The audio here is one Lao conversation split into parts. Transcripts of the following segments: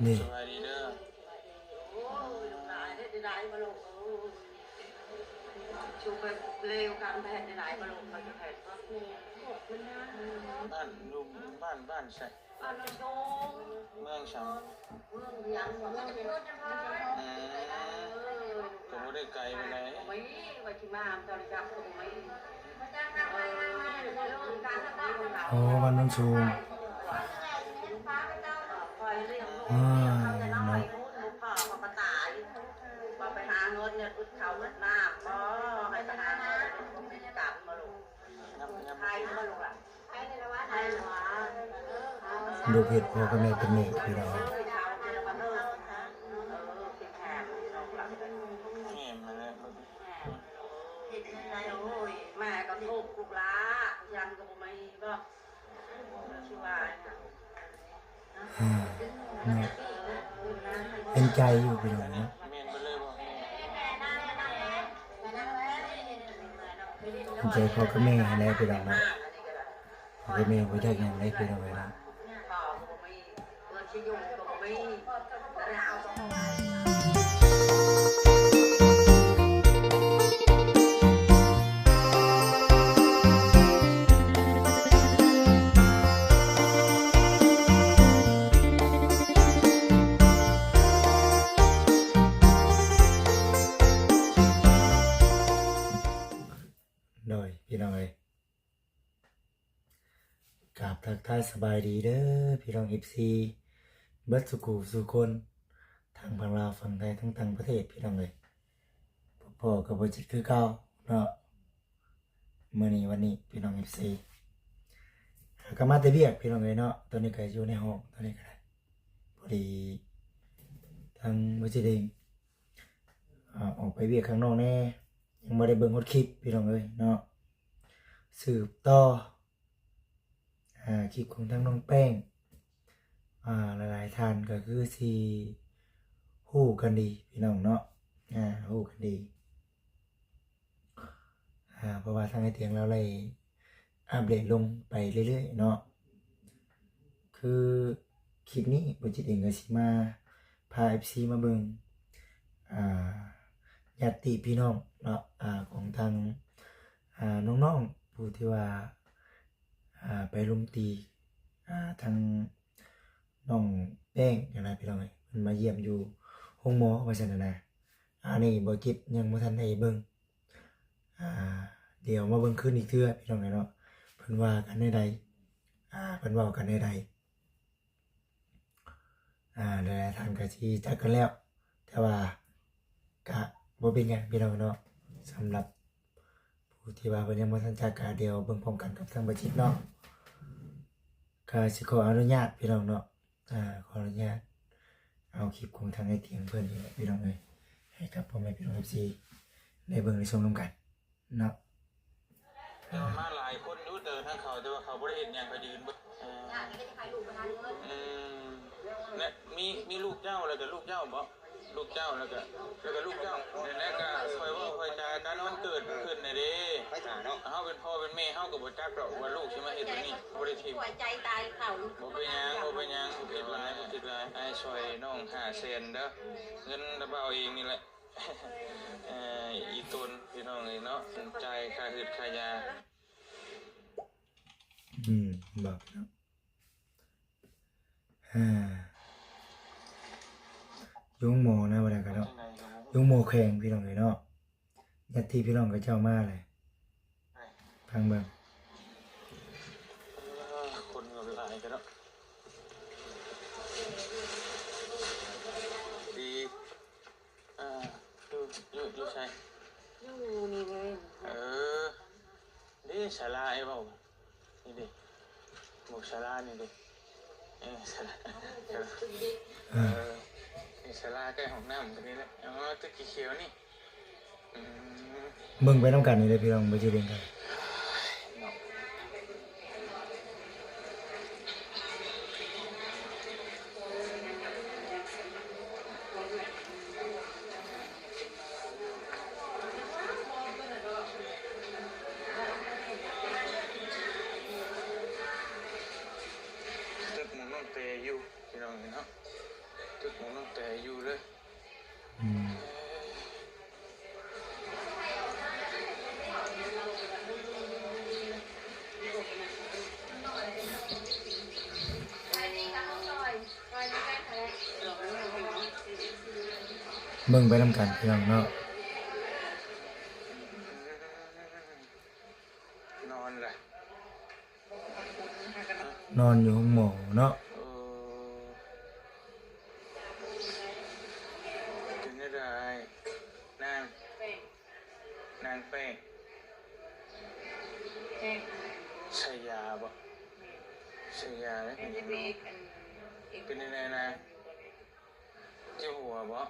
ນີ້ ສະບາຍດີເດີ. ໂອ້ຍ ລູກຫຼານເຮັດໄດ້ຫຼາຍບໍ່ລູກ? ເອີ ຊູໄປເລວການແພດໄດ້ຫຼາຍບໍ່ລູກ? ເຂົາຈະແພດບໍ່? ບ້ານລຸງ ບ້ານ ບ້ານໃສ? ບ້ານໂນນສູງ. ເມືອງຫຍັງ? ເມືອງຫຍັງ? ເມືອງ ເມືອງ ເອີ ກໍບໍ່ໄດ້ໄກປານໃດ. ບໍ່ມີ ວ່າຊິມາ ເຈົ້າໄດ້ຈັກບໍ່ມີ. ອໍ ບ້ານໂນນສູງ. ເອີ ເນາະ. ລູກເຮັດພໍ່ກັບແມ່ເປັນແມ່ ພີ່ນ້ອງ. ແມ່ນແຫຼະ. ເຮັດຈັ່ງໃດ ໂອ້ຍ ແມ່ກໍທຸກລູກຫຼ້າ ຍັງກໍບໍ່ມີບໍ່ ຄືວ່າ ເອີ ເປັນໃຈຢູ່ ພີ່ນ້ອງເນາະ. ເປັນໃຈພໍ່ກັບແມ່ຫັ້ນແຫຼະ ພີ່ນ້ອງເນາະ. ພໍ່ກັບແມ່ບໍ່ຈັກຫຍັງເລີຍ ພີ່ນ້ອງເອີຍເນາະ. ໂດຍ ພີ່ນ້ອງເອີຍ ກາບທັກທາຍສະບາຍດີເດີພີ່ນ້ອງເອັຟຊີ ເບິດສູ່ຄູ່ສູ່ຄົນ ທັງຝັ່ງລາວ ຝັ່ງໄທ ທັງຕ່າງປະເທດ ພີ່ນ້ອງເອີຍ. ພໍ້ກັບບ່າວຈິດຄືເກົ່າເນາະ ມື້ນີ້ວັນນີ້ ພີ່ນ້ອງເອັຟຊີ ຫາກໍມາແຕ່ວຽກ ພີ່ນ້ອງເອີຍເນາະ. ຕອນນີ້ກໍຢູ່ໃນຫ້ອງ ຕອນນີ້ກໍໄດ້ ພໍດີທາງບ່າວຈິດເອງ ອາ ອອກໄປວຽກຂ້າງນອກແດ່ ຍັງບໍ່ໄດ້ເບິ່ງຮອດຄລິບ ພີ່ນ້ອງເອີຍເນາະ. ສືບຕໍ່ ອາ ຄລິບຂອງທາງນ້ອງແປ້ງ ອາ ຫຼາຍໆທ່ານກໍຄືຊິຮູ້ກັນດີ ພີ່ນ້ອງເນາະ ອາ ຮູ້ກັນດີ ອາ ເພາະວ່າທາງອ້າຍຕຽງລາວໄດ້ອັບເດດລົງໄປເລື້ອຍໆເນາະ. ຄືຄລິບນີ້ບ່າວຈິດເອງກໍຊິມາພາເອັຟຊີມາເບິ່ງ ອາ ຍາດຕິພີ່ນ້ອງເນາະ ອາ ຂອງທາງ ອາ ນ້ອງໆ ຜູ້ທີ່ວ່າ ອາ ໄປລຸມຕີ ອາ ທາງນ້ອງແປ້ງຫັ້ນນະ ພີ່ນ້ອງເອີຍ ເພິ່ນມາຢ້ຽມຢູ່ໂຮງໝໍວ່າຊັ້ນນະ. ອັນນີ້ບ່າວຈິດຍັງບໍ່ທັນໄດ້ເບິ່ງ ອາ ດຽວມາເບິ່ງຄືນອີກເທື່ອ ພີ່ນ້ອງເອີຍເນາະ ເພິ່ນວ່າກັນແນວໃດ ອາ ເພິ່ນເວົ້າກັນແນວໃດ. ອາ ຫຼາຍໆທ່ານກໍຊິຈັກກັນແລ້ວ ແຕ່ວ່າກະບໍ່ເປັນຫຍັງ ພີ່ນ້ອງເນາະ. ສຳລັບຜູ້ທີ່ວ່າເພິ່ນຍັງບໍ່ທັນຈັກ ກະດຽວເບິ່ງພ້ອມກັນກັບທາງບ່າວຈິດເນາະ. ກະຊິຂໍອະນຸຍາດ ພີ່ນ້ອງເນາະ ອາ ຂໍອະນຸຍາດເອົາຄລິບຂອງທາງອ້າຍຕຽງເພິ່ນນີ້ແຫຼະ ພີ່ນ້ອງເອີຍ ໃຫ້ກັບພໍ່ແມ່ພີ່ນ້ອງເອັຟຊີໄດ້ເບິ່ງໄດ້ຊົມນຳກັນ ເນາະ. ແຕ່ວ່າມາຫຼາຍຄົນຢູ່ເຕີທາງເຂົາ ແຕ່ວ່າເຂົາບໍ່ໄດ້ເຮັດຫຍັງ ເຂົາຢືນເບິ່ງ. ເອີ ອືມ ແລະ ມີ ມີລູກເຈົ້າ ແລ້ວກໍລູກເຈົ້າບໍ? ລູກເຈົ້າ ແລ້ວກໍ ແລ້ວກໍລູກເຈົ້າ. ແລ້ວກໍຄ່ອຍເວົ້າຄ່ອຍຈາກັນ ມັນເກີດຂຶ້ນນະເດ້. ເຮົາເປັນພໍ່ເປັນແມ່ ເຮົາກໍບໍ່ຈັກດອກວ່າລູກຊິມາເຮັດແບບນີ້. ບໍ່ໄດ້ຖິ້ມ ບໍ່ເປັນຫຍັງ ບໍ່ເປັນຫຍັງ ບໍ່ຄິດຫຼາຍ ບໍ່ຄິດຫຼາຍ. ອ້າຍຊ່ອຍນ້ອງຫ້າແສນເດີ ເງິນລະເບົາເອງນີ້ແຫຼະ. ເອີ ອີ່ຕົນ ພີ່ນ້ອງເອີຍເນາະ ຈ່າຍຄ່າຮືດຄ່າຢາ. ອືມ ບາບເນາະ ອາ ຢູ່ໂຮງໝໍນະ ວ່າໄດ້ກໍເນາະ ຢູ່ໂຮງໝໍແຂວງ ພີ່ນ້ອງເອີຍເນາະ. ຍາດຕິພີ່ນ້ອງເຂົາເຈົ້າມາແຫຼະ ຟັງເບິ່ງ. ເອີ ຄົນກໍຫຼາຍກັນເນາະ ດີ. ເອີ ຢູ່ ຢູ່ ຢູ່ໃສ? ຢູ່ນີ້ເລີຍ. ເອີ ເດ້ ສາລາ ອ້າຍເວົ້າ ນີ້ເດ້ ໝົກສາລານີ້ເດ້. ເອີ ສາລາ ເອີ ເອີ ນີ້ສາລາໃກ້ຫ້ອງນ້ຳຕົວນີ້ແຫຼະ. ອໍ ຕຶກຂຽວໆນີ້. ອືມ ເບິ່ງໄປນຳກັນນີ້ເດີພີ່ນ້ອງ ບໍ່ຊິເຫັນກັນ. ຕຶກໝ່ອງນ້ອງເຕຢູ່ ພີ່ນ້ອງເອີຍເນາະ. ຕຶກນ້ອງແຕຢູ່ເດີ. ອືມ ເບິ່ງໄປນຳກັນພີ່ນ້ອງເນາະ. ນອນລະ ນອນຢູ່ໂຮງໝໍເນາະ. ເອີ ເປັນຈັ່ງໃດນາງ ນາງແປ້ງ ໃຊ້ຢາບໍ່? ໃຊ້ຢາເດ້. ເປັນຈັ່ງໃດນາງ ເຈັບຫົວບໍ່?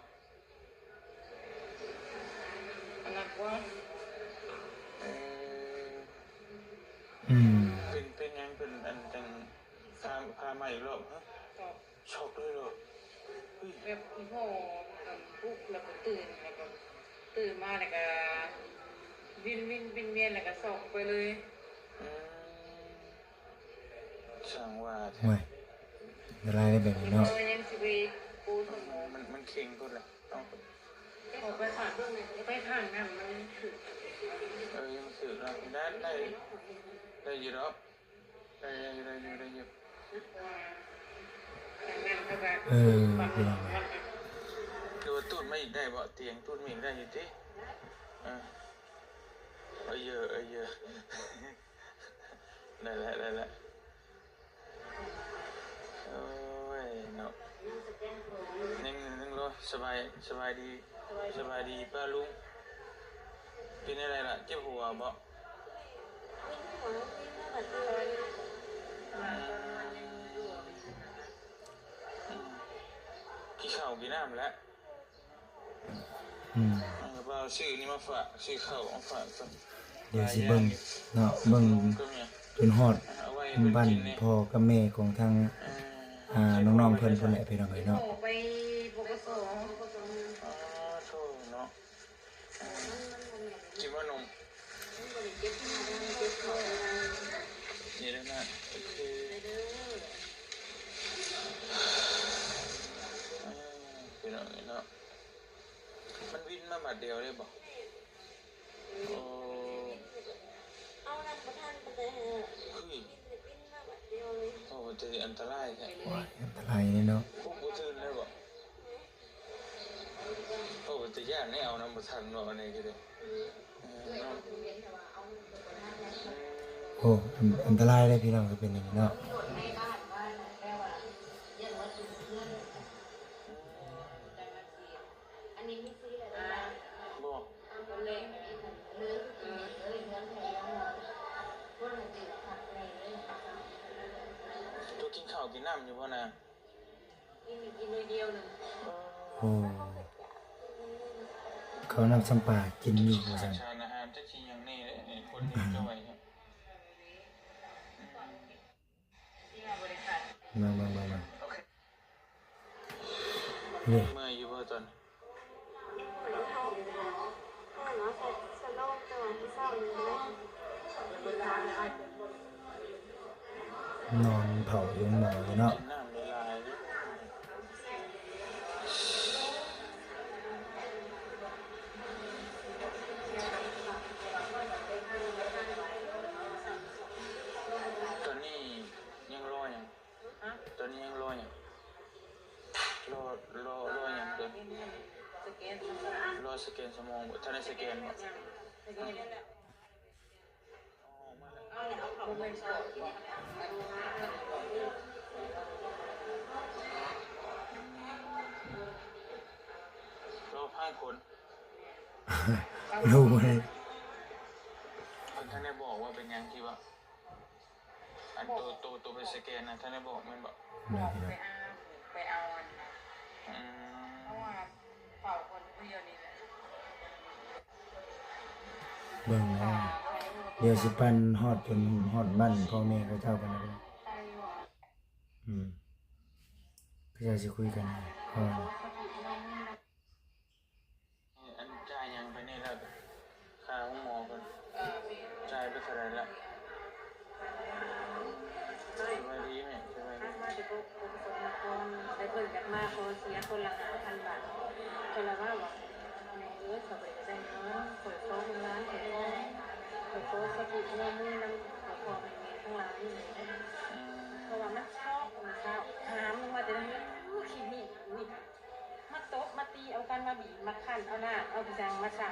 ອັນນັ້ນບໍ່ ເອີ ອືມ ເປັນ ເປັນຫຍັງ ເປັນອັນຈັ່ງ ພາ ພາມາອີກລອບ ຮະ? ຊັອກ ຊັອກເລີຍເນາະ. ເອີຍ ແບບ ອີ່ພໍ່ ອັນ ປຸກແລ້ວກໍຕື່ນ ແລ້ວກໍຕື່ນມາ ແລ້ວກໍວິນວິນວຽນໆ ແລ້ວກໍຊັອກໄປເລີຍ. ອືມ ຊ່າງວ່າແທ້. ໂອ້ຍ ອັນຕະລາຍເດ້ແບບນີ້ເນາະ. ມັນ ມັນເຄັ່ງໂພດແຫຼະ. ເອົາ ເອົາໄປຂ້າງ ໄປຂ້າງນັ້ນມັນຖືກ. ເອີ ຍັງຖືກເນາະ. ໄດ້ ໄດ້ ໄດ້ຢູ່ດອກ. ໄດ້ ໄດ້ຢູ່ ໄດ້ຢູ່ ໄດ້ຢູ່. ເອີ ພີ່ນ້ອງເອີຍ ຫຼືວ່າຕູດມາອີກໄດ້ບໍ່? ຕຽງຕູດມາອີກໄດ້ຢູ່ຕິ? ເອີ ເອີເຢີ ເອີເຢີ. ໄດ້ແລ້ວ ໄດ້ແລ້ວ. ໂອ້ຍເນາະ ຍັງ ຍັງລໍ. ສະບາຍ ສະບາຍດີ ສະບາຍດີປ້າລຸງ. ເປັນຈັ່ງໃດລະ ເຈັບຫົວບໍ່? ອືມ ອືມ ກິນເຂົ້າກິນນ້ຳແລ້ວ. ອືມ ເອີ ວ່າຊື້ນີ້ມາຝາກ ຊື້ເຂົ້າມາຝາກກ່ອນ. ດຽວຊິເບິ່ງເນາະ ເບິ່ງຈົນຮອດບ້ານພໍ່ກັບແມ່ຂອງທາງ ເອີ ອ່າ ນ້ອງໆເພິ່ນພຸ້ນແຫຼະ ພີ່ນ້ອງເອີຍເນາະ. ໄປ ປກສ. ອ້າໂທ້ເນາະ. ກິນບໍ່ນົມ? ນີ້ເດີນະ ໂອເຄ ພີ່ນ້ອງເອີຍເນາະ. ມັນວິນມາບາດດຽວເລີຍບໍ່? ໂອ້ ເອົານຳບໍ່ທັນປານໃດ. ເຮີ້ຍ ວິນມາບາດດຽວເລີຍ. ໂອ້ ເປັນຕາອັນຕະລາຍແທ້. ໂອ້ຍ ອັນຕະລາຍເດເນາະ. ປຸກບໍ່ຕື່ນເລີຍບໍ່? ໂອ້ ເປັນຕາຢ້ານເດ້ ເອົານຳບໍ່ທັນເນາະ ອັນນີ້ກໍໄດ້. ເອີ ເນາະ. ໂອ້ ອັນ ອັນຕະລາຍເດ້ພີ່ນ້ອງ ກໍເປັນຢ່າງນີ້ເນາະ. ບໍ່ ຕົວະກິນເຂົ້າກິນນ້ຳຢູ່ບໍ່ນາ? ໂອ້ ເຂົ້ານ້ຳຊຳປາກິນຢູ່ວ່າຊັ້ນ. ສານອາຫານຈັກຊິຫຍັງແນ່ເດ້ ຄົນນີ້ຈ່ອຍ. ມາ ມາ ມາ ມາ. ນີ້ ເມື່ອຍຢູ່ບໍ່ຕອນ? ນອນເຝົ້າຢູ່ໂຮງໝໍຢູ່ເນາະ. ຕອນນີ້ຍັງລໍຫຍັງ? ຕອນນີ້ຍັງລໍຫຍັງ? ລໍ ລໍ ລໍຫຍັງຕົວ? ລໍສະແກນສະໝອງບໍ່? ທັນໄດ້ສະແກນບໍ່? ອໍ ມາແລ້ວ. ລໍຟັງຜົນ. ຮູ້ບໍ່? ເພິ່ນທັນໄດ້ບອກວ່າເປັນຫຍັງທີ່ວ່າ ອັນໂຕ ໂຕ ໂຕໄປສະແກນນະ ທ່ານໄດ້ບອກແມ່ນບໍ່? ໄປເອົາ ໄປເອົາອັນ ອືມ ເພາະວ່າເຝົ້າຄົນຜູ້ດຽວນີ້ແຫຼະ. ເບິ່ງແລ້ວ ດຽວຊິປັ່ນຮອດຈົນຮອດບ້ານພໍ່ແມ່ເຂົາເຈົ້າພຸ້ນນະ. ອືມ ເຂົາເຈົ້າຊິຄຸຍກັນກ່ອນ. ອັນ ຈ່າຍຫຍັງໄປນີ້ແລ້ວ? ຄ່າໂຮງໝໍເພິ່ນ ເອີ ຈ່າຍໄປເທົ່າໃດລະ? ສະບາຍດີແມ່ ສະບາຍດີ. ມາແຕ່ ໂກ ໂກ ໂກ ໄດ້ເພິ່ນຢາກມາຂໍ ເສຍຄົນລະຫ້າພັນບາດ. ຂ້ອຍລະເວົ້າວ່າ ແມ່ເອີຍ ຂ້ອຍບໍ່ໄດ້ຢາກໄດ້ເງິນ, ຂ້ອຍຂໍເງິນລ້ານ, ຂ້ອຍຂໍ ຂ້ອຍຂໍສະຕິຫົວມືນຳພໍ່ແມ່ທັງຫຼາຍນີ້ແຫຼະ. ອືມ ເພາະວ່າມັນຊອກ ມັນຊອກ ຫາມລົງມາແຕ່ໃດ ຂີ້ໜີ້ນີ້ ມາຕົບມາຕີເອົາກັນ ມາບີບມາຄັ້ນ ເອົານ້ຳເອົາຫຍັງມາໃສ່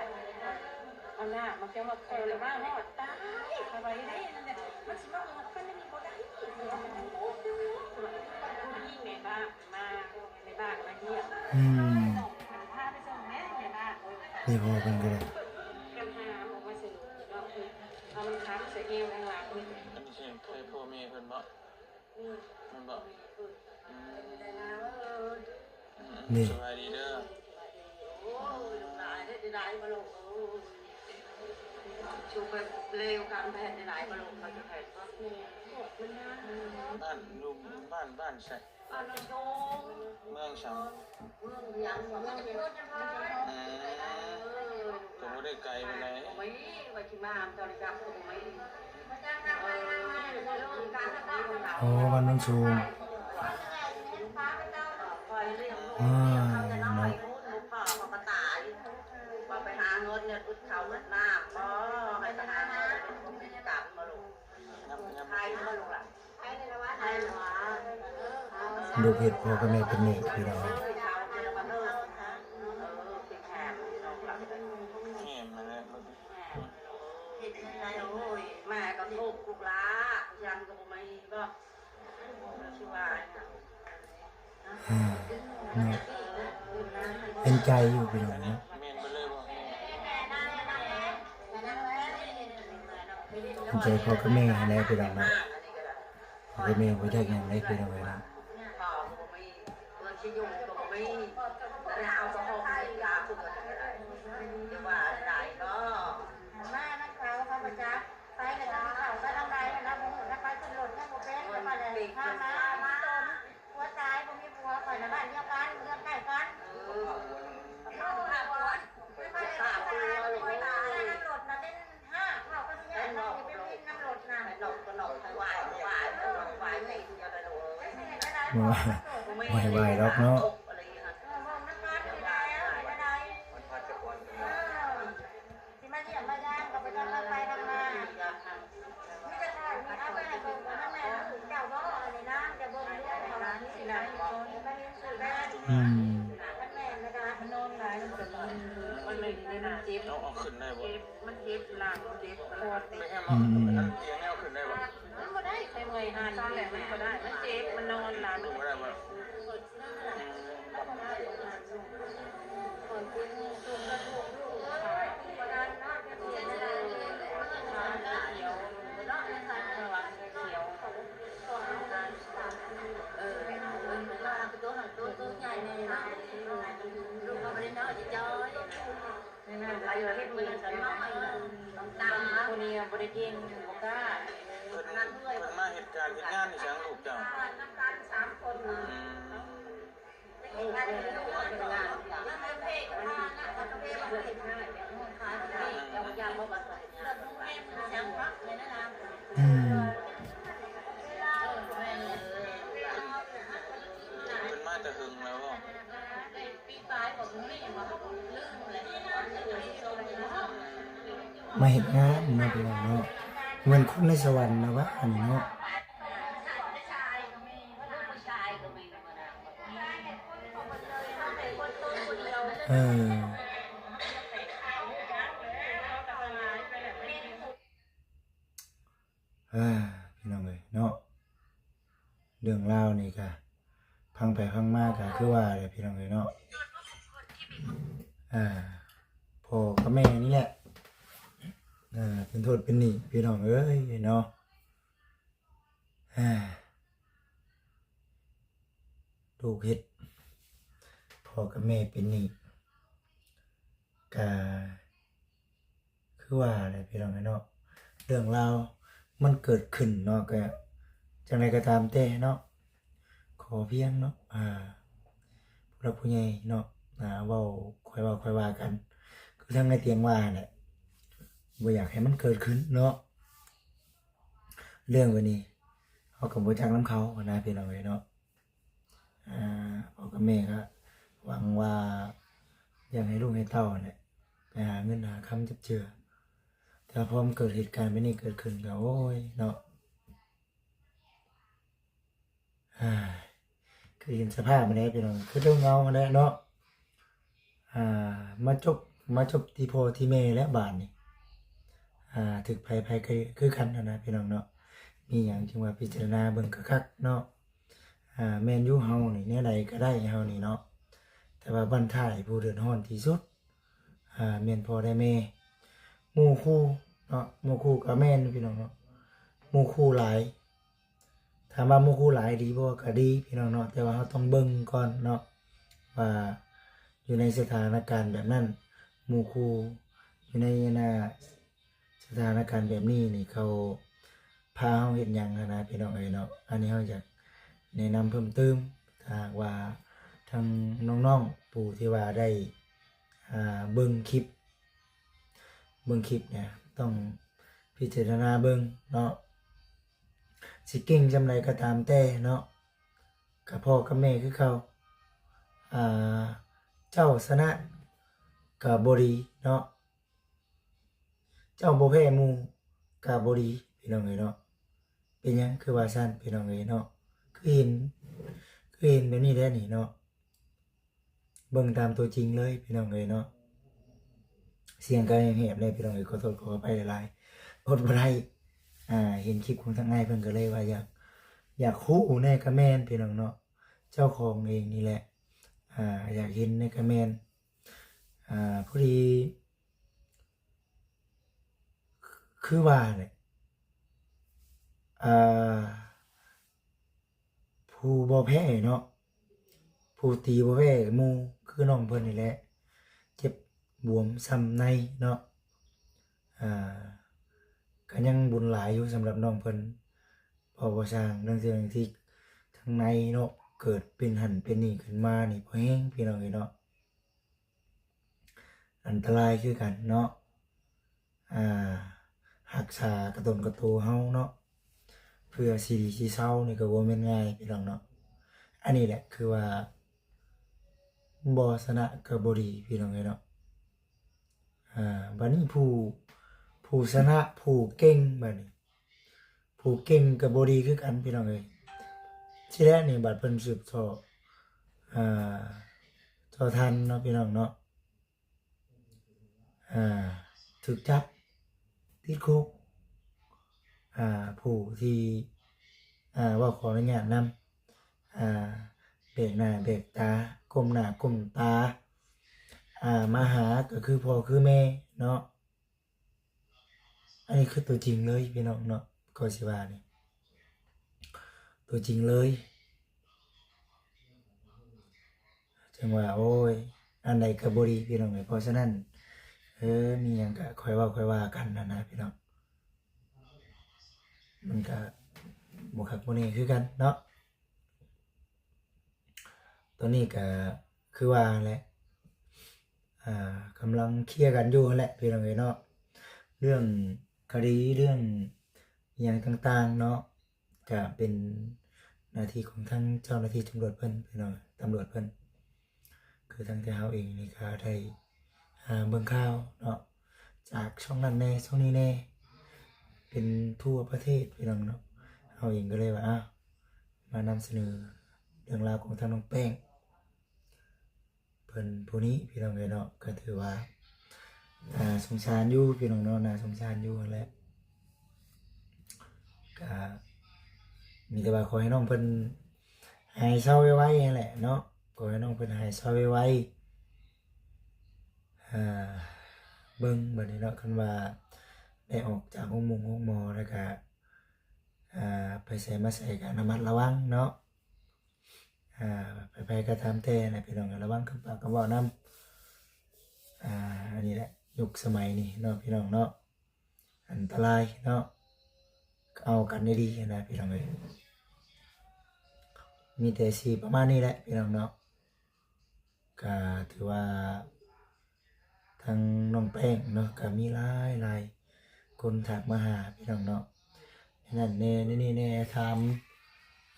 ເອົານ້ຳມາເອົາມາ ຂ້ອຍລະວ່າຮອດຕາຍ ຂ້ອຍວ່າເຮັດໃດນັ້ນແຫຼະ ມັນຊິມາຮອດກັນແນວນີ້ບໍ່ໄດ້. ຜູ້ຍິງແມ່ບ້ານມາ ແມ່ບ້ານມາຢ້ຽມ ອືມ ພາໄປສົ່ງແມ່ ແມ່ບ້ານ ນີ້ພໍ່ເພິ່ນກໍໄດ້ ກັນຫາມອອກມາໃສ່ລົດເນາະ ເອົາມັນຂັງໃສ່ແອວທາງຫຼັງ. ອັນນີ້ຊິໃຫ້ພໍ່ແມ່ເພິ່ນບໍ? ອືມ ແມ່ນບໍ? ອືມ ນີ້ ສະບາຍດີເດີ. ໂອ້ຍ ລູກຫຼານເດ້ ໄດ້ຫຼາຍບໍ່ລູກ? ໂອ້ຍ ຊຸມໄປເລວການແຜ່ນໄດ້ຫຼາຍບໍ່ລູກ? ເຂົາຈະແຜ່ນບໍ່? ບ້ານ ລູກ ບ້ານ ບ້ານໃສ? ບ້ານໂນນສູງ ເມືອງສັງ? ເມືອງຫຍັງ? ເມືອງ ເອີ ກໍບໍ່ໄດ້ໄກປານໃດ. ບໍ່ມີ ວ່າຊິມາ ເຈົ້າໄດ້ຈັກກໍບໍ່ມີ. ໂອ້ ບ້ານໂນນສູງ ອ່າ ເນາະ ລູກເຮັດພໍ່ກັບແມ່ເປັນໜີ້ ພີ່ນ້ອງ. ເຮັດຈັ່ງໃດ ໂອ້ຍ ແມ່ກໍທຸກ ລູກຫຼານຍັງກໍບໍ່ມີບໍ່ ຊິວ່າ ເນາະ ເປັນໃຈຢູ່ພີ່ນ້ອງເນາະ ເປັນໃຈພໍ່ກັບແມ່ຫັ້ນແຫຼະພີ່ນ້ອງເນາະ. ເອີ ແມ່ບໍ່ຢາກຫຍັງເລີຍ ພີ່ນ້ອງເອີຍເນາະ. ເພິ່ນຊິຢູ່ກໍບໍ່ມີ ແລ້ວເຮົາກໍຮອບເວລາເພິ່ນກໍຈະໄດ້ ຈະວ່າໄດ້ກໍ ມານຳເຂົາ ເຂົາບໍ່ຈັກ ໄປແລ້ວກໍຊິເຂົ້າໄປທາງໃດຫັ້ນນະ ບໍ່ຮູ້ນະ ໄປຂຶ້ນລົດຍັງບໍ່ເປັນ ແລ້ວກໍໄດ້ພາມາ ມີຕົນ ຜົວຕາຍ ບໍ່ມີຜົວ ຂ້ອຍນະບ້ານດຽວກັນ ເຮືອນໃກ້ກັນ ເອີ ຂ້າຜົວ ຂ້າຜົວ ຂ້ອຍຕາຍ ນຳລົດນະເປັນ ຫ້າ ເວົ້າກັບຍາດເນາະ ໄປວິນນຳລົດນະ ໄປນອກກໍນອກ ໄປໄຫວ້ກໍໄຫວ້ ໄປນອກໄຫວ້ຕີນ ຢ່າໄປໂລດ ບໍ່ໄຫວ້ດອກເນາະ ເອີ ເວົ້ານຳກັນນີ້ແຫຼະ ເປັນຈັ່ງໃດ ມັນພັດຈະກ່ອນ ເອີ ຊິມາຢ້ຽມມາຢາມກໍບໍ່ຈັກທາງໄປທາງມາ ມີແຕ່ຂ້ອຍນີ້ເອົາໄປໃຫ້ເບິ່ງ ວ່າມັນແມ່ນລູກເຈົ້າບໍ່ ອັນນີ້ນາ ຈະເບິ່ງເດ້ ເຂົາວ່ານີ້ນະ ໄປເຫັນຊື່ແລ້ວ ອືມ ຄັນແມ່ນລະກໍ ມັນນອນຫຼາຍ ມັນກໍນອນ ມັນເຈັບ ເອົາ ເອົາຂຶ້ນໄດ້ບໍ່? ມັນເຈັບຫຼັງ ເຈັບຄອ ໄປແຮມເອົາ ອືມ ອັນຕຽງນີ້ເອົາຂຶ້ນໄດ້ບໍ່? ມັນບໍ່ໄດ້ ໃຊ້ເມື່ອຍຫັນ ຊັ້ນແຫຼະ ມັນບໍ່ໄດ້ ມັນເຈັບ ມັນນອນຫຼາຍ ລົງບໍ່ໄດ້ບໍ່? ອືມ ເອີ ເອີ ເອີ ໂຕ ໂຕ ໂຕໃຫຍ່ແນ່ເນາະ ລູກກໍບໍ່ໄດ້ນ້ອຍຈ້ອຍ ໄປເຮັດເມືອງຊະນ້ອຍ ຕາມຄົນນີ້ບໍ່ໄດ້ເກັ່ງ ບໍ່ກ້າ ເພິ່ນ ເພິ່ນມາເຮັດການເຮັດງານອີ່ຫຍັງລູກເຈົ້າ? ນຳກັນສາມຄົນ ອືມ ອືມ ເພິ່ນມາແຕ່ເຫິງແລ້ວບໍ່? ມາເຮັດງານເນາະ ພີ່ນ້ອງເນາະ ແມ່ນຄົນໃນສະຫວັນນະວະ ອັນນີ້ເນາະ ເອີ. ເອີ ພີ່ນ້ອງເອີຍເນາະ ເລື່ອງລາວນີ້ກະຟັງໄປຟັງມາກະຄືວ່າແຫຼະ ພີ່ນ້ອງເອີຍເນາະ ເອີ ພໍ່ກັບແມ່ນີ້ແຫຼະ ເອີ ເປັນໂທດເປັນໜີ້ ພີ່ນ້ອງເອີຍເນາະ ເອີ ລູກເຮັດພໍ່ກັບແມ່ເປັນໜີ້ ກະ ຄືວ່າແຫຼະພີ່ນ້ອງເອີຍເນາະ ເລື່ອງລາວມັນເກີດຂຶ້ນເນາະ ກະຈັ່ງໃດກໍຕາມແຕ່ເນາະ ຂໍພຽງເນາະ ອ່າ ຜູ້ຫຼັກຜູ້ໃຫຍ່ເນາະ ອ່າ ເວົ້າ ຄ່ອຍເວົ້າຄ່ອຍວ່າກັນ ຄືທາງອ້າຍຕຽງວ່າຫັ້ນແຫຼະ ບໍ່ຢາກໃຫ້ມັນເກີດຂຶ້ນເນາະ ເລື່ອງແບບນີ້ ເຮົາກໍບໍ່ຈັກນຳເຂົາຫັ້ນນະ ພີ່ນ້ອງເອີຍເນາະ. ອ່າ ພໍ່ກັບ ແມ່ກໍຫວັງວ່າຢາກໃຫ້ລູກໃຫ້ເຕົ້າຫັ້ນແຫຼະ ໄປຫາເງິນຫາຄຳຈັບເຈື່ອ. ແຕ່ພໍມັນເກີດເຫດການແບບນີ້ເກີດຂຶ້ນກໍ ໂອ້ຍ ເນາະ ເຮີ້ຍ ຄືເຫັນສະພາບມັນແຫຼະພີ່ນ້ອງ ຄືຕົວເຫງົາຫັ້ນແຫຼະເນາະ. ອ່າ ມາຈົບ ມາຈົບທີ່ພໍ່ທີ່ແມ່ແລ້ວບາດນີ້ ອ່າ ຖືກໃຜໃຜກໍຄືກັນຫັ້ນນະພີ່ນ້ອງເນາະ. ມີຫຍັງຈຶ່ງວ່າພິຈາລະນາເບິ່ງຄັກໆເນາະ. ອ່າ ແມ່ນຢູ່ ເຮົານີ້ແນວໃດກໍໄດ້ເຮົານີ້ເນາະ ແຕ່ວ່າບັ້ນທ້າຍຜູ້ເດືອດຮ້ອນທີ່ສຸດ ອ່າ ແມ່ນພໍ່ແລະແມ່ ໝູ່ຄູ່ເນາະ. ໝູ່ຄູ່ກໍແມ່ນພີ່ນ້ອງເນາະ ໝູ່ຄູ່ຫຼາຍ ຖາມວ່າໝູ່ຄູ່ຫຼາຍດີບໍ່? ກໍດີພີ່ນ້ອງເນາະ ແຕ່ວ່າເຮົາຕ້ອງເບິ່ງກ່ອນເນາະ ວ່າຢູ່ໃນສະຖານະການແບບນັ້ນ ໝູ່ຄູ່ຢູ່ໃນ ອັນນ່າ ສະຖານະການແບບນີ້ນີ້ ເຂົາພາເຮົາເຮັດຫຍັງຫັ້ນນະພີ່ນ້ອງເອີຍເນາະ. ອັນນີ້ເຮົາຢາກແນະນຳເພີ່ມເຕີມ ຖ້າຫາກວ່າທາງນ້ອງໆຜູ້ທີ່ວ່າໄດ້ ອ່າ ເບິ່ງຄລິບ ເບິ່ງຄລິບນີ້ຕ້ອງພິຈາລະນາເບິ່ງເນາະ ຊິເກັ່ງສ່ຳໃດກໍຕາມແຕ່ເນາະ ກັບພໍ່ກັບແມ່ຄືເກົ່າ. ອ່າ ເຈົ້າຊະນະກໍບໍ່ດີເນາະ ເຈົ້າບໍ່ແພ້ໝູ່ກໍບໍ່ດີພີ່ນ້ອງເອີຍເນາະ. ເປັນຫຍັງຄືວ່າຊັ້ນພີ່ນ້ອງເອີຍເນາະ ຄືເຫັນ ຄືເຫັນແບບນີ້ແຫຼະນີ້ເນາະ. ເບິ່ງຕາມຕົວຈິງເລີຍພີ່ນ້ອງເອີຍເນາະ. ສຽງກໍແຫບໆແດ່ພີ່ນ້ອງເອີຍ ຂໍໂທດຂໍອະໄພຫຼາຍໆ ອົດບໍ່ໄດ້. ອ່າ ເຫັນຄລິບຂອງທາງອ້າຍເພິ່ນກໍເລີຍວ່າຢາກ ຢາກຮູ້ແດ່ກໍແມ່ນພີ່ນ້ອງເນາະ ເຈົ້າຂອງເອງນີ້ແຫຼະ ອ່າ ຢາກເຫັນແດ່ກໍແມ່ນ. ອ່າ ພໍດີ ຄືວ່າແຫຼະ ອ່າ ຜູ້ບໍ່ແພ້ເນາະ ຜູ້ຕີບໍ່ແພ້ໝູ່ ຄືນ້ອງເພິ່ນນີ້ແຫຼະ ເຈັບບວມຊ້ຳໃນເນາະ. ອ່າ ກໍຍັງບຸນຫຼາຍຢູ່ສຳລັບນ້ອງເພິ່ນ ເວົ້າບໍ່ຊ່າງ ເລື່ອງທີ່ທາງໃນເນາະ ເກີດເປັນຫັ້ນເປັນນີ້ຂຶ້ນມານີ້ ພໍແຮງພີ່ນ້ອງເອີຍເນາະ. ອັນຕະລາຍຄືກັນເນາະ ອ່າ ຮັກສາກະຕົນກະໂຕເຮົາເນາະ ເພື່ອຊິດີຊິເຊົານີ້ກໍບໍ່ແມ່ນງ່າຍພີ່ນ້ອງເນາະ. ອັນນີ້ແຫຼະຄືວ່າບໍ່ຊະນະກໍບໍ່ດີພີ່ນ້ອງເອີຍເນາະ. ອ່າ ບັດນີ້ຜູ້ ຜູ້ຊະນະ ຜູ້ເກັ່ງ ບັດນີ້ ຜູ້ເກັ່ງກໍບໍ່ດີຄືກັນພີ່ນ້ອງເອີຍ. ທີແລກນີ້ບັດເພິ່ນສືບຕໍ່ ອ່າ ຕໍ່ທັນເນາະພີ່ນ້ອງເນາະ ອ່າ ຖືກຈັບຕິດຄຸກ ອ່າ ຜູ້ທີ່ ອ່າ ເວົ້າຂໍອະນຸຍາດນຳ ອ່າ ແບກໜ້າແບກຕາ ກົ້ມໜ້າກົ້ມຕາ ອ່າ ມາຫາກໍຄືພໍ່ຄືແມ່ເນາະ. ອັນນີ້ຄືຕົວຈິງເລີຍພີ່ນ້ອງເນາະ ກໍຊິວ່ານີ້ ຕົວຈິງເລີຍ. ຈັ່ງວ່າ ໂອ້ຍ ອັນໃດກໍບໍ່ດີພີ່ນ້ອງເອີຍ. ເພາະສະນັ້ນ ເອີ ມີຫຍັງກໍຄ່ອຍເວົ້າຄ່ອຍວ່າກັນຫັ້ນນະພີ່ນ້ອງ ມັນກໍບໍ່ຄັກບໍ່ແນ່ຄືກັນເນາະ. ຕອນນີ້ກະຄືວ່າຫັ້ນແຫຼະ ອ່າ ກຳລັງເຄຍກັນຢູ່ຫັ້ນແຫຼະພີ່ນ້ອງເອີຍເນາະ. ເລື່ອງຄະດີ ເລື່ອງອີ່ຫຍັງຕ່າງໆເນາະ ກະເປັນໜ້າທີ່ຂອງທາງເຈົ້າໜ້າທີ່ຕຳຫຼວດເພິ່ນພີ່ນ້ອງ ຕຳຫຼວດເພິ່ນ. ຄືທາງແຕ່ເຮົາເອງນີ້ກະໄດ້ ອ່າ ເບິ່ງຂ່າວເນາະ ຈາກຊ່ອງນັ້ນແດ່ ຊ່ອງນີ້ແດ່ ເປັນທົ່ວປະເທດພີ່ນ້ອງເນາະ. ເຮົາເອງກໍເລີຍວ່າ ອ້າວ ມານຳສະເໜີເລື່ອງລາວຂອງທາງນ້ອງແປ້ງເພິ່ນຜູ້ນີ້ພີ່ນ້ອງເອີຍເນາະ. ກໍຖືວ່າ ອ່າ ສົງສານຢູ່ພີ່ນ້ອງເນາະ ໜ້າສົງສານຢູ່ຫັ້ນແຫຼະ. ກໍມີແຕ່ວ່າຂໍໃຫ້ນ້ອງເພິ່ນຫາຍເຊົາໄວໆຫັ້ນແຫຼະເນາະ ຂໍໃຫ້ນ້ອງເພິ່ນຫາຍເຊົາໄວໆ. ອ່າ ເບິ່ງບັດນີ້ເນາະ ຄັນວ່າໄດ້ອອກຈາກໂຮງໝົງໂຮງໝໍແລ້ວກະ ອ່າ ໄປໃສມາໃສກະລະມັດລະວັງເນາະ. ອ່າ ໃຜໆກໍຕາມແຕ່ນະພີ່ນ້ອງ ລະວັງຄຳປາກຄຳເວົ້ານຳ. ອ່າ ອັນນີ້ແຫຼະ ຍຸກສະໄໝນີ້ເນາະ ພີ່ນ້ອງເນາະ ອັນຕະລາຍເນາະ ເອົາກັນດີໆນະພີ່ນ້ອງເອີຍ. ມີແຕ່ຊິປະມານນີ້ແຫຼະພີ່ນ້ອງເນາະ. ກະຖືວ່າທາງນ້ອງແປ້ງເນາະ ກະມີຫຼາຍໆຄົນທັກມາຫາພີ່ນ້ອງເນາະ ແນວນັ້ນແດ່ ແນວນີ້ແດ່ ຖາມ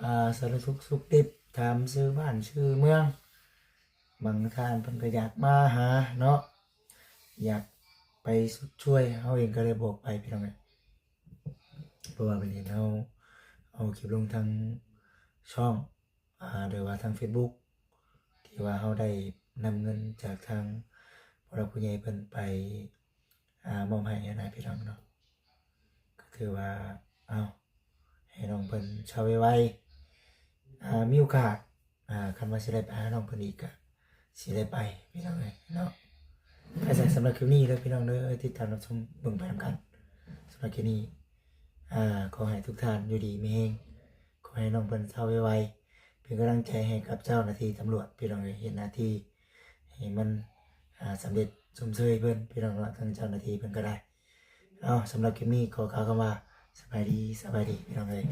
ອ່າ ສາລະທຸກສຸກດິບ ຖາມຊື່ບ້ານຊື່ເມືອງ ບາງທ່ານເພິ່ນກໍຢາກມາຫາເນາະ ຢາກໄປຊົດຊ່ວຍ ເຮົາເອງກໍເລີຍບອກໄປ ພີ່ນ້ອງເອີຍ. ເພາະວ່າເພິ່ນເຫັນເຮົາເອົາຄລິບລົງທາງຊ່ອງ ອາ ຫຼືວ່າທາງເຟສບຸກ ທີ່ວ່າເຮົາໄດ້ນຳເງິນຈາກທາງຜູ້ຫຼັກຜູ້ໃຫຍ່ເພິ່ນໄປ ອາ ມອບໃຫ້ຫັ້ນນະ ພີ່ນ້ອງເນາະ. ກໍຖືວ່າ ເອົາ ໃຫ້ນ້ອງເພິ່ນເຊົາໄວໆ ອາ ມີໂອກາດ ອາ ຄັນວ່າຊິໄດ້ໄປຫານ້ອງເພິ່ນອີກ ກໍຊິໄດ້ໄປ ພີ່ນ້ອງເອີຍເນາະ. ກໍສຳລັບຄລິບນີ້ເດີ ພີ່ນ້ອງເດີ ຕິດຕາມຮັບຊົມເບິ່ງໄປນຳກັນ. ສຳລັບຄລິບນີ້ ອາ ຂໍໃຫ້ທຸກທ່ານຢູ່ດີມີແຮງ, ຂໍໃຫ້ນ້ອງເພິ່ນເຊົາໄວໆ ເປັນກຳລັງໃຈໃຫ້ກັບເຈົ້າໜ້າທີ່ຕຳຫຼວດ ພີ່ນ້ອງເອີຍ, ເຮັດໜ້າທີ່ໃຫ້ມັນ ອາ ສຳເລັດຊົມເຊີຍເພິ່ນ ພີ່ນ້ອງເນາະ, ທາງເຈົ້າໜ້າທີ່ເພິ່ນກໍໄດ້. ເອົາ ສຳລັບຄລິບນີ້ຂໍກ່າວຄຳວ່າ ສະບາຍດີ ສະບາຍດີ ພີ່ນ້ອງເອີຍ.